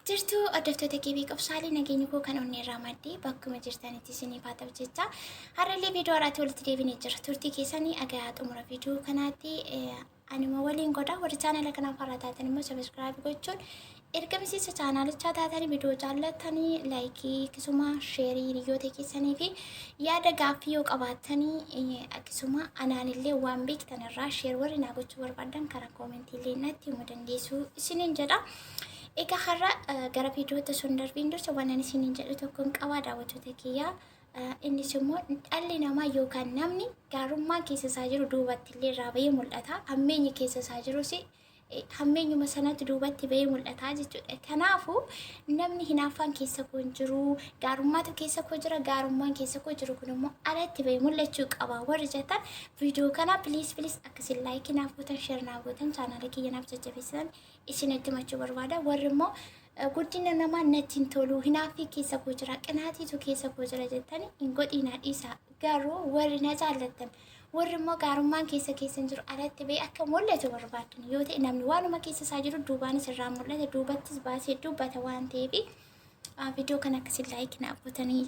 Jirtuu hordoftoota KB Qobsaalee, nageenyi koo kan onnee irraa maddee bakkuma jirtanitti isiniif haa ta'u jecha har'allee viidiyoo haaraatti walitti deebinee jira. Turtii keessanii agaa xumura viidiyoo kanaatti anuma waliin godha. Warri chaanala kanaaf haaraa taatan immoo sabiskiraayib gochuun erga miseensa chaanalichaa taatanii, viidiyoo jaallattanii laayikii, akkasuma sheerii hiriyoota keessanii fi yaada gaaffii yoo qabaattanii, akkasuma anaanillee waan beektan irraa share warri naa gochuu barbaadan karaa koomentii illee natti himuu dandeessu isiniin jedha. Egaa har'a gara viidiyootti osoo hin darbiin dursa waan ani isiniin jedhu tokkoon qabaa, daawwattoota kiyyaa. Innis immoo dhalli namaa yookaan namni gaarummaan keessa isaa jiru duubatti illee irraa bahee mul'ata. Hammeenyi keessa isaa jirus hammeenyuma sanatti duubatti bahee mul'ata jechuudha. Kanaafuu namni hinaaffaan keessa koo hin jiru, gaarummaatu keessa koo jira, gaarummaan keessa koo jiru kun immoo alatti bahee mul'achuu qaba. Warri jettan viidiyoo kana please please akkasiin laayikii naaf gootan, share naaf gootan, chaanaala kiyya naaf jajjabeessitan isinitti himachuu barbaada. Warri immoo guddina namaa natti hin tolu, hinaaffii keessa koo jira, qinaatiitu keessa koo jira jettani hin godhiinaa, dhiisaa. Garuu warri na jaallattan, warri immoo gaarummaan keessa keessan jiru alatti bahee akka mul'atu barbaadan yoo ta'e, namni waanuma keessa isaa jiru duubaanis irraa mul'ata, duubattis baasee dubbata waan ta'eef, viidiyoo kana akkasiin laayikii naaf gootanii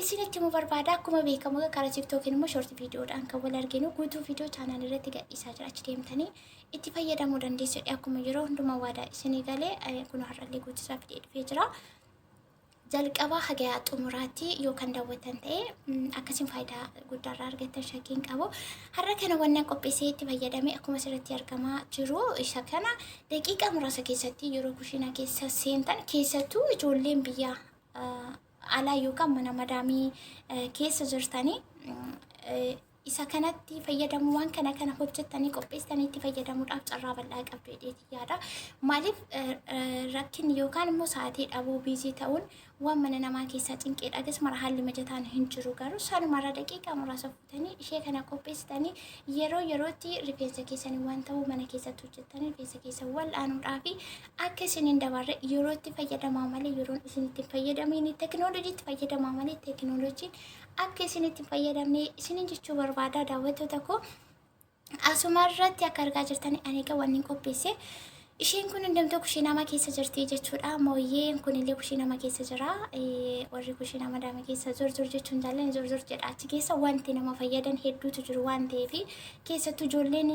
isinitti himuu barbaada. Akkuma beekamu karaa tiktookiin immoo short viidiyoodhaan kan wal arginu, guutuu viidiyoo chaanaal irratti gadhiisaa jira, achi deemtanii itti fayyadamuu dandeessu. Akkuma yeroo hundumaa waadaa isinii galee, kun har'allee guutuusaa fidee dhufee jira. Jalqabaa haga xumuraatti yoo kan daawwatan ta'e akkasiin faayidaa guddaarraa argattan shakkiin qabu. Har'a kana wannan qopheessee itti fayyadame akkuma asirratti argamaa jiru isa kana daqiiqaa muraasa keessatti yeroo kushiinaa keessa seentan, keessattuu ijoolleen biyya alaa yookaan mana madaamii keessa jirtanii isa kanatti fayyadamu, waan kana kana hojjettanii qopheessitanii itti fayyadamuudhaaf carraa bal'aa qabdu jedheeti yaada. Maaliif, rakkinni yookaan immoo sa'aatii dhabuu, busy ta'uun waan mana namaa keessaa cinqeedha. Akkasuma haalli mijataan hin jiru, garuu sanumarra daqiiqaa muraasa fuutanii ishee kana qopheessitanii yeroo yerootti rifeensa keessanii waan ta'uu mana keessatti hojjettanii rifeensa keessa wal'aanuudhaa fi akka isin hin dabarre yerootti fayyadamaa malee yeroon isin itti fayyadamiin, teknooloojiitti fayyadamaa malee teknooloojiin akka isin itti fayyadamne isinin jechuu barbaada, daawwattoota koo. Asuma irratti akka argaa jirtan ani egaa wanni qopheesse isheen kun hundumtuu kushiinama keessa jirti jechuudha. Mooyyeen kunillee kushiinama keessa jira. Warri kushiinama madaama keessa zor zor jechuun jaallan zor zor jedha. Achi keessa wanti nama fayyadan hedduutu jiru waan ta'eef, keessattuu ijoolleen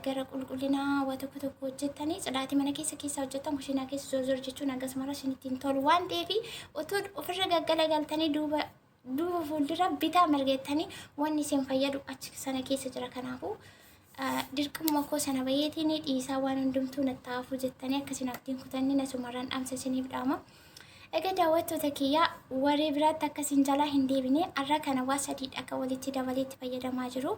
gara qulqullinaa waa tokko tokko hojjettanii tsidaatii mana keessa keessa hojjettan kushiinaa keessa zor zor jechuun akkasumarra isinitti hin tolu waan ta'eef, otoo ofirra gaggalagaltanii duuba duuba fuuldura bitaa mirgeettanii wanni isin fayyadu achi sana keessa jira. Kanaafuu dirqamuma koo sana bayeetiin dhiisaa waan hundumtuu natti hafu jettanii akkasiin abdiin kutanni nasumarraan dhaamsa isiniif dhaama. Egaa daawwattoota kiyyaa, waree biraatti akkasiin jalaa hin deebine, har'a kana waa sadiidha akka walitti dabalee itti fayyadamaa jiru.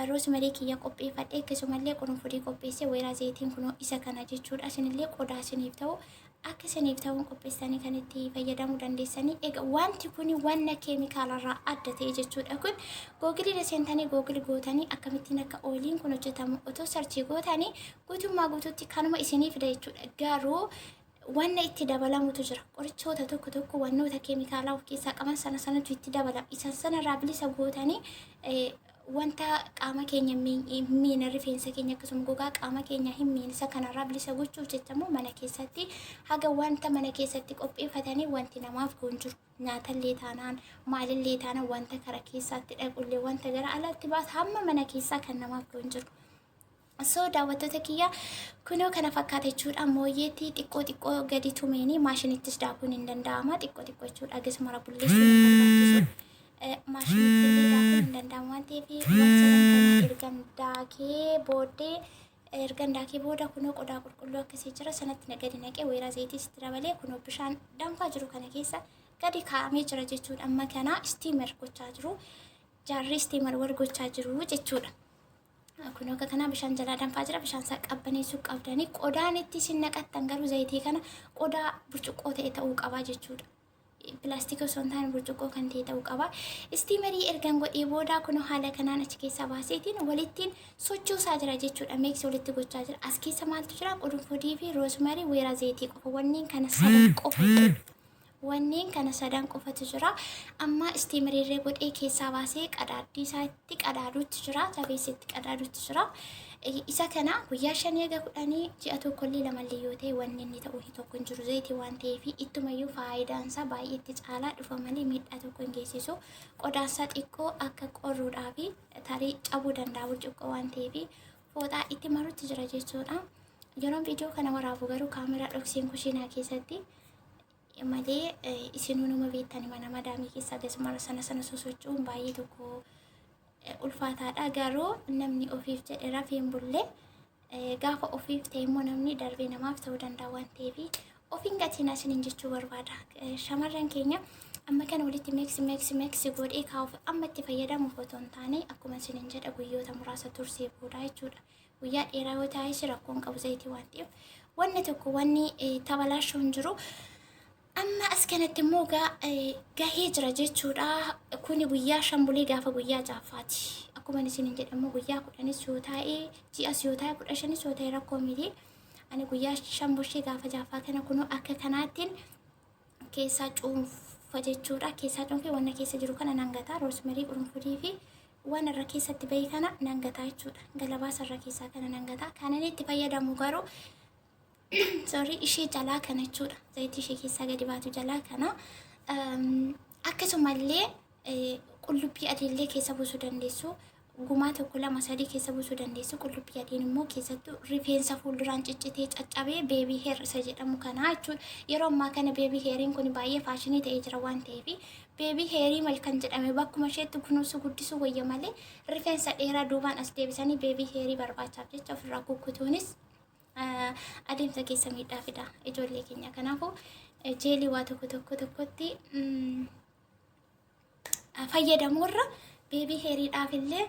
Roosmarii kiyya qopheeffadhe, akkasumallee qurunfudii qopheesse, weeraa zayitiin kunoo isa kana jechuudha. Isinillee qodaa isiniif ta'u akka isiniif ta'uun qopheessanii kan itti fayyadamuu dandeessanii. Egaa wanti kun wanna keemikaalarraa adda ta'e jechuudha. Kun googilii irra seentanii Google gootanii akkamittiin akka oiliin kun hojjetamu otoo search gootanii guutummaa guutuutti kanuma isinii fida jechuudha. Garuu wanna itti dabalamutu jira. Qorichoota tokko tokko, wannoota keemikaalaa of keessaa qaban sana sanatu itti dabalama. Isan sanarraa bilisa gootanii wanta qaama keenya hin miine, rifeensa keenya akkasuma gogaa qaama keenya hin miine, isa kanarraa bilisa gochuuf jecha immoo mana keessatti haga wanta mana keessatti qopheeffatanii wanti namaaf goon jiru. Nyaatallee taanaan, maalillee taanaan, wanta kara keessaatti dhaqullee, wanta gara alaatti baasa hamma mana keessaa kan namaaf goon jiru. So daawwattoota kiyya, kunoo kana fakkaata jechuudha. Mooyyeetti xiqqoo xiqqoo gadi tumeeni maashinittis daakuun hin danda'ama. Xiqqoo xiqqoo jechuudha. Akkasuma bulleessuun hin barbaachisu. Maashinitti illee daakuun hin danda'amu waan ta'eef, waan sadan kana ergan daakee booddee, ergan daakee booda kunoo qodaa qulqulluu akkasii jira sanatti gadi naqee, weeraa zayitii itti dabalee, kunoo bishaan danfaa jiru kana keessa gadi kaa'amee jira jechuudha. Amma kana steamer gochaa jiru. Jaarri steamer wal gochaa jiru jechuudha. Kun akka kanaa bishaan jalaa danfaa jira. Bishaan isaa qabbaneessuu qabdanii, qodaan itti isin naqattan garuu zayitii kana qodaa burcuqqoo ta'e ta'uu qaba jechuudha. Pilaastika osoo hin taane burcuqqoo kan ta'e ta'uu qaba. Steamerii ergan godhee booda kun haala kanaan achi keessaa baaseetiin walittiin sochoosaa jira jechuudha. Mix walitti gochaa jira. As keessa maaltu jira? Qurunfudii fi roosmarii, weeraa zayitii qofa. Wanneen kana sadan qofa. Wanneen kana sadan qofatu jira. Amma steamerii godhee keessaa baasee qadaaddii isaa itti qadaaduutti jira. Jabeessee itti qadaaduutti jira. Isa kana guyyaa 5 haga 10, ji'a tokkollee lamallee yoo ta'e wanni inni ta'u tokko hin jiru. Zayitii waan ta'eef ittumayyuu faayidaan isaa baay'eetti caalaa dhufa malee miidhaa tokko hin geessisu. Qodaansaa xiqqoo akka qorruudhaa fi tarii cabuu danda'a burcuqqoo waan ta'eef fooxaa itti marutti jira jechuudha. Yeroon viidiyoo kana waraabu garuu kaameraa dhokseen kushiinaa keessatti malee isinuu nama beektani mana madaamii keessa akkasuma sana sana sosocho'uun baay'ee tokko ulfaataadha. Garuu namni ofiif jedhe rafee hin bulle, gaafa ofiif ta'e immoo namni darbee namaaf ta'uu danda'a waan ta'eef ofiin gatiin isiniin jechuu barbaada. Shamarran keenya, amma kana walitti mix mix mix godhee kaa'uuf amma itti fayyadamuuf otoo hin taane, akkuma isiniin jedha, guyyoota muraasa tursee booda jechuudha. Guyyaa dheeraa yoo taa'es rakkoon qabu, zayitii waan ta'eef wanni tokko wanni tabalaashuu hin jiru. Amma as kanatti immoo gahee jira jechuudha. Kuni guyyaa 5 bulee gaafa guyyaa ja'affaati. Akkuma isiniin jedhamu guyyaa 10s yoo taa'e, ji'as yoo taa'e, 15s yoo ta'e rakkoo miti. Ani guyyaa 5 bushee gaafa ja'affaa kana kunoo akka kanaattiin keessaa cuunfa jechuudha. Keessaa cuunfee wanna keessa jiru kana nan gataa. Rosemary, qurunfudii fi waan irra keessatti bahe kana nan gataa jechuudha. Galabaasa irra keessaa kana nan gataa. Kan inni itti fayyadamu garuu, sorry, ishee jalaa kana jechuudha. Zayitii ishee keessaa gadi baatu jalaa kana. Akkasumallee qullubbii adiillee keessa buusuu dandeessu. Gumaa tokko, lama, sadii keessa buusuu dandeessu. Qullubbii adiin immoo keessattuu rifeensa fuulduraan ciccitee caccabee baby hair isa jedhamu kana jechuudha. Yeroo ammaa kana baby hairiin kun baay'ee faashinii ta'ee jira waan ta'eef baby hairii mal kan jedhame bakkuma isheetti kunuunsu guddisuu wayya malee rifeensa dheeraa duubaan as deebisanii baby hairii barbaachaaf jecha ofirraa kukkutuunis adeemsa keessa miidhaa fida ijoollee keenya. Kanaafuu jeelii waa tokko tokko tokkotti fayyadamuurra baby hairiidhaaf illee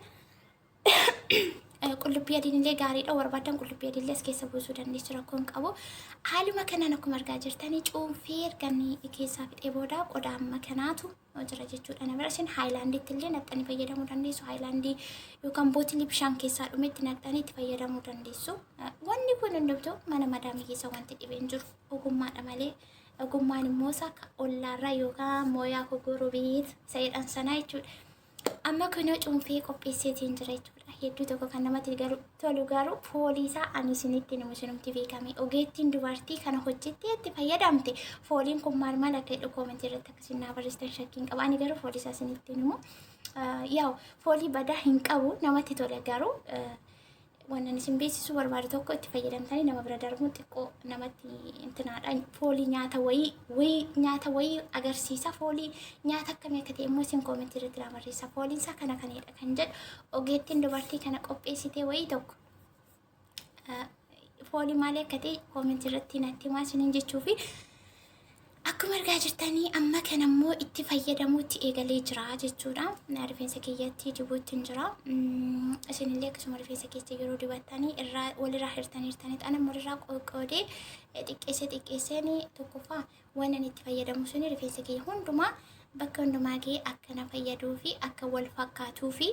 qullubbii adiin illee gaariidha. Barbaadan qullubbii adii illee as keessa buusuu dandeessu, rakkoo hin qabu. Haaluma kanaan akkuma argaa jirtanii cuunfee erganii keessaa fixee booda qodaa amma kanaatu jira jechuudha. Nama isin haayilaandiitti illee naqxanii fayyadamuu dandeessu. Haayilaandii yookaan bootilii bishaan keessaa dhumetti naqxanii itti fayyadamuu dandeessu. Wanni kun hundumtuu mana madaamii keessa wanti dhibeen jiru ogummaadha malee, ogummaan immoo isa ollaarraa yookaan mooyaa gogorubiit isa jedhan sanaa jechuudha. Amma kunoo cuunfee qopheesseetiin jira jechuudha. Hedduu tokko kan namatti tolu garuu foolii isaa ani isinitti himu, isinumti beekame. Ogeettiin dubartii kana hojjettee itti fayyadamte fooliin kun maal maal akka jedhu koomentii irratti akkasiin naa barreessitan shakkiin qaba. Ani garuu foolii isaa isinitti himu. Yaa'u foolii badaa hin qabu, namatti tola, garuu wannan isin beeksisuu barbaadu tokko itti fayyadamtanii nama bira darbuun xiqqoo namatti intinaadha. Foolii nyaata wayii wayii nyaata wayii agarsiisa. Foolii nyaata akkamii akka ta'e immoo isin koomentii irratti naa barreessa. Fooliin isaa kana kanadha kan jedhu ogeettiin dubartii kana qopheessitee wayii tokko foolii maalii akka ta'e koomentii irratti natti himaa isiniin jechuu fi akkuma argaa jirtanii amma kana immoo itti fayyadamuutti eegalee jira jechuudha. Rifeensa kiyyatti dibuutti hin jira. Isinillee akkasuma rifeensa keessa yeroo dibattanii irraa walirraa hirtanii hirtanii, ana walirraa qoqqoodee xiqqeessee xiqqeesseen tokkoffaa waan ani itti fayyadamu suni rifeensa kiyya hundumaa bakka hundumaa gahee akka na fayyaduu fi akka wal fakkaatuu fi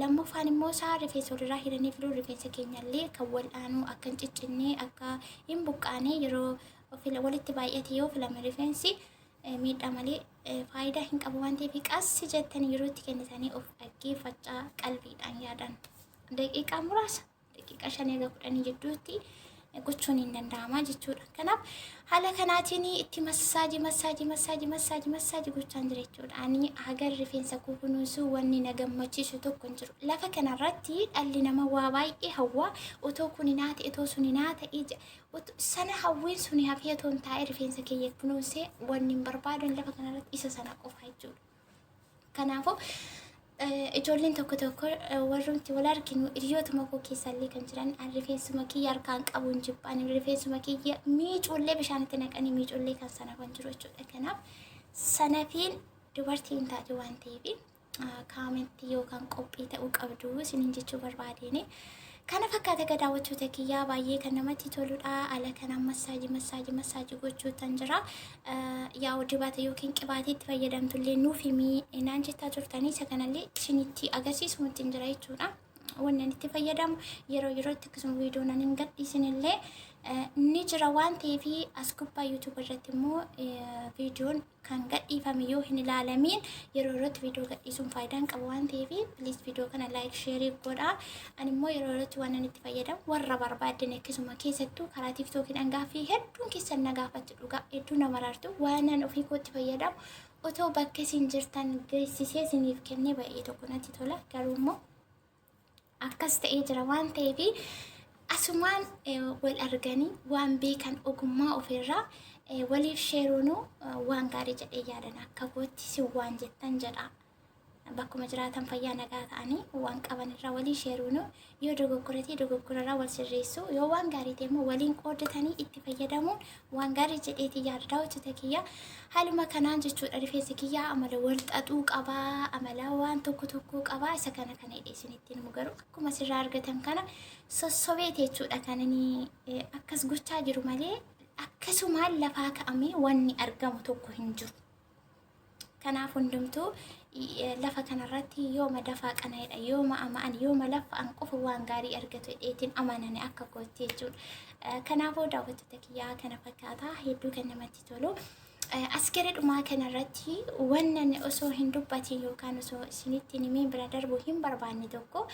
lammaffaan immoo isaa rifeensa walirraa hiranii filuu rifeensa keenyallee kan wal dhaanuu, akka hin ciccinnee, akka hin buqqaane, yeroo walitti baay'ate yoo filame rifeensi miidhaa malee faayidaa hin qabu waan ta'eef qassi jettanii yeroo itti kennitanii of dhaggeeffachaa qalbiidhaan yaadan daqiiqaa muraasa, daqiiqaa 5 haga 10 jidduutti gochuun hin danda'ama jechuudha. Kanaaf haala kanaatiin itti massage massage massage massage massage gochaan jira jechuudha. Ani hagar rifeensa koo kunuunsuu wanni na gammachiisu tokko hin jiru. Lafa kanarratti dhalli namaa waa baay'ee hawwaa, otoo kun naa ta'e, otoo suni naa ta'e, sana hawwiin suni hafee otoo hin taa'e rifeensa kiyya kunuunsee wanni hin barbaadu lafa kanarratti isa sana qofa jechuudha. Kanaafuu ijoolleen tokko tokko, warrumti wal arginu, hiriyootuma koo keessallee kan jiran, rifeensuma kiyya harkaan qabuun jibbaan, rifeensuma kiyya miicuullee bishaanitti naqanii miicuullee kan sana kan jiru jechuudha. Kanaaf sanafiin dubartii hin taatu waan ta'eef kaametti yookaan qophii ta'uu qabdu isiniin jechuu barbaadeen. Kana fakkaata egaa daawwattoota kiyyaa, baay'ee kan namatti toludha. Ala kanaan massage massage massage gochuutan jira. Yaa'u dibata yookiin qibaatii itti fayyadamtullee nuuf himii naan jettaa turtanii, isa kanallee isinitti agarsiisumutti hin jira jechuudha. Wanni ani itti fayyadamu yeroo yerootti akkasuma viidiyoo nan hin gadhiisinillee Ni jira waan ta'eef as gubbaa YouTube irratti immoo viidiyoon kan gadhiifame yoo hin ilaalamiin yeroo irratti viidiyoo gadhiisuun faayidaa hin qabu waan ta'eef, please viidiyoo kana like, share godhaa. Ani immoo yeroo irratti waan ani itti fayyadamu warra barbaadan, akkasuma keessattuu karaa TikTokiin gaaffii hedduun keessan na gaafattu, dhugaa hedduu na maraartu. Waan ani ofii kootti fayyadamu otoo bakka isin jirtan geessisee isiniif kennee baay'ee tokko natti tola. Garuu immoo akkas ta'ee jira waan ta'eef, asumaan wal arganii waan beekan ogummaa ofirraa waliif share'uun waan gaarii jedhee yaadan. Akka kootti si waan jettan jedha. Bakkuma jiraatan fayyaa nagaa ta'anii waan qaban irraa walii share'uun, yoo dogoggoratee dogoggorarraa wal sirreessuu, yoo waan gaarii ta'e immoo waliin qooddatanii itti fayyadamuun waan gaarii jedheeti yaada, daawwattoota kiyya. Haaluma kanaan jechuudha, rifeensi kiyyaa amala wal xaxuu qabaa, amala waan tokko tokko qabaa. Isa kana kana hidhee isinitti himu, garuu akkuma asirraa argatan kana sossobeeti jechuudha kan inni akkas gochaa jiru malee akkasumaan lafaa ka'amee wanni argamu tokko hin jiru. Kanaaf hundumtuu lafa kanarratti yooma dafaa qana'edha, yooma ama'an, yooma laffa'an qofa waan gaarii argatu jedheetiin amanane akka kootti jechuudha. Kanaafuu daawwattoota kiyyaa, kana fakkaata, hedduu kan namatti tolu. As gara dhumaa kanarratti wannan osoo hin dubbatin yookaan osoo isinitti hin himiin bira darbu hin barbaanne tokko,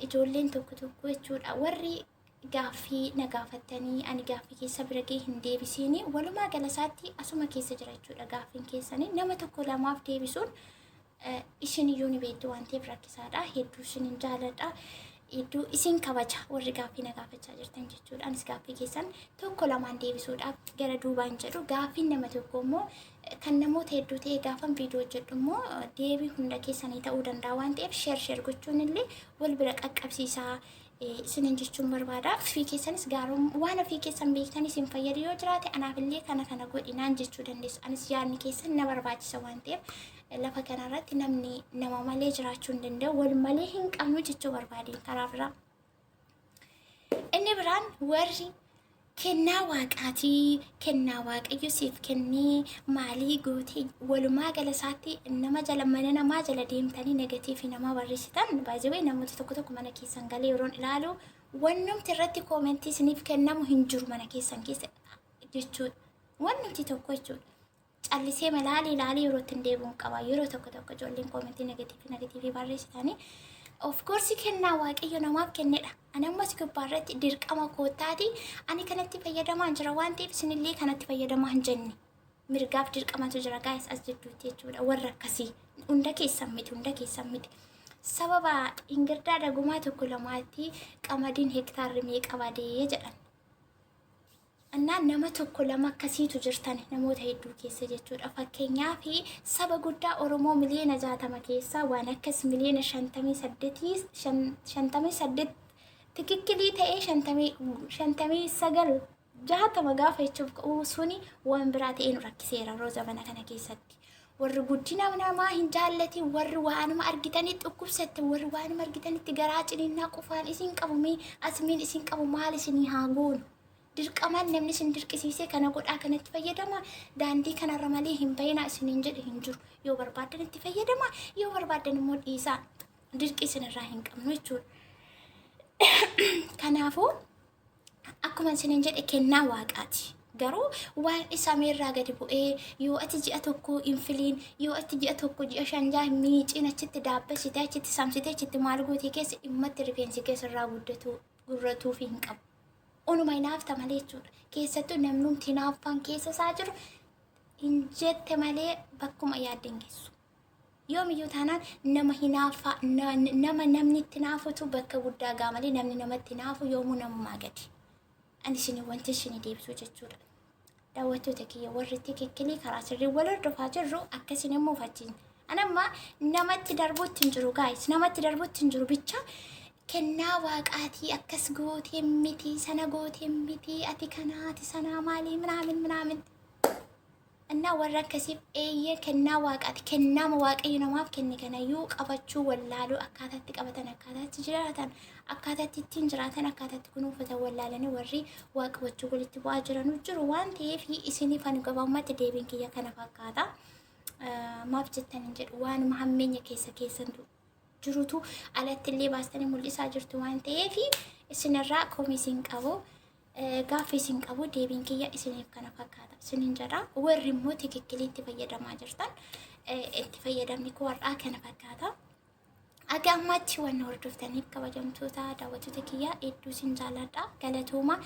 ijoolleen tokko tokko jechuudha, warri gaaffii na gaafattanii ani gaaffii keessa bira gahee hin deebisiini, walumaa galasaatti asuma keessa jira jechuudha. Gaaffiin keessanii nama tokko lamaaf deebisuun isin iyyuu ni beektu waan ta'eef rakkisaadha. Hedduu isinin jaaladha. Hedduu isin kabaja warri gaaffii na gaafachaa jirtan jechuudha. Anis gaaffii keessan tokko lamaan deebisuudhaaf gara duubaan jedhu. Gaaffiin nama tokko immoo kan namoota hedduu ta'e, gaafan viidiyoo hojjedhu immoo deebii hunda keessanii ta'uu danda'a waan ta'eef, share share gochuun illee wal bira qaqqabsiisaa isinin jechuun barbaada. Ofii keessanis gaaruu waan ofii keessan beektan isin fayyadu yoo jiraate, anaaf illee kana kana godhinaan jechuu dandeessu. Anis yaadni keessan na barbaachisa waan ta'eef, lafa kanarratti namni nama malee jiraachuu hin danda'u. Wal malee hin qabnu jechuu barbaadeen karaa biraa. Inni biraan warri kennaa waaqaatii, kennaa waaqayyo siif kennee maalii gootee, walumaa gala isaatti nama jala, mana namaa jala deemtanii negative namaa barreessitan, baay'ee namoota tokko tokko mana keessan galee yeroon ilaalu wannumti irratti comment isiniif kennamu hin jiru mana keessan keessa jechuudha. Wannumti tokko jechuudha. Callisee malaalii ilaalii yeroo ittiin deebi'uun qaba. Yeroo tokko tokko ijoolleen comment negative negative barreessitanii, of course kennaa waaqayyo namaaf kennedha. Ani ammas gubbaa irratti dirqama koottaati. Ani kanatti fayyadamaa jira waan ta'eef isinillee kanatti fayyadamaa hin jenne. Mirgaaf dirqamatu jira gaa'is as jidduutti jechuudha. Warra akkasii hunda keessan miti, hunda keessan miti. Sababa ingirdaa dagumaa tokko lamaatti qamadiin hektaarri meeqa badee jedhan. Annaan nama tokko lama akkasiitu jirtan namoota hedduu keessa jechuudha. Fakkeenyaaf saba guddaa Oromoo miliyoona 60 keessaa waan akkas miliyoona 58, 58 tikikkilii ta'ee, 59, 60 gaafa jechuuf ka'uu suni waan biraa ta'ee nu rakkiseera yeroo zamana kana keessatti. Warri guddina namaa hin jaallatin, warri waanuma argitanitti dhukkubsatte, warri waanuma argitanitti garaa ciniinnaa qofaan isin qabu, mee asmiin isin qabu maal isinii haa goonu? Dirqamaan namni isin dirqisiisee kana godhaa, kanatti fayyadama, daandii kanarra malee hin bayinaa isiniin jedhe hin jiru. Yoo barbaaddan itti fayyadama, yoo barbaaddan immoo dhiisaa. Dirqi isinirraa hin qabnu jechuudha. Kanaafuu akkuma isiniin jedhe kennaa waaqaati. Garuu waan samiirraa gadi bu'ee yoo ati ji'a tokko hin filiin, yoo ati ji'a tokko, ji'a 5, 6 hin miiciin, achitti daabbessite, achitti samsite, achitti maal gootee keessa dhimmatti rifeensi keessa irraa guddatu gurratuufi hin qabu. Onuma hinaafta malee jechuudha. Keessattuu namnumti hinaaffaan keessa isaa jiru hin jette malee bakkuma yaadde hin geessu. Yoomiyyuu taanaan nama hinaaffaa, nama namni itti hinaafutu bakka guddaa gaa malee namni namatti hinaafu yoomuu namumaa gadi. Ani isin wanti isin deebisuu jechuudha. Daawwattoota kiyya, warri tikikkilii karaa sirrii wal hordofaa jirru akkasin immoo fachiin. Ani amma namatti darbuutti hin jiru guys, namatti darbuutti hin jiru. Bicha kennaa waaqaatii akkas gootee miti, sana gootee miti, ati kanaati sanaa maalii minaamin minaamin. Innaa warra akkasiif, eeyyee, kennaa waaqaati. Kennaama waaqayyo namaaf kenne kanayyuu qabachuu wallaaluu, akkaataatti qabatan, akkaataatti jiraatan, akkaataatti ittiin jiraatan, akkaataatti kunuunfatan wallaalanii warri waaqa wajjin walitti bu'aa jiranu jiru waan ta'eef, isiniif ani gabaabumatti deebiin kiyya kana fakkaata. Maaf jettan hin jedhu, waanuma hammeenya keessa keessantu jirutu alatti illee baastanii mul'isaa jirtu waan ta'eef, isinirraa komii isin qabu. Gaaffii isin qabu deebiin kiyya isiniif kana fakkaata isiniin jedha. Warri immoo tikikkilii itti fayyadamaa jirtan itti fayyadamni koo har'aa kana fakkaata. Aga ammaatti waan hordoftaniif kabajamtoota daawwattoota kiyyaa hedduu isin jaalladha. Galatooma.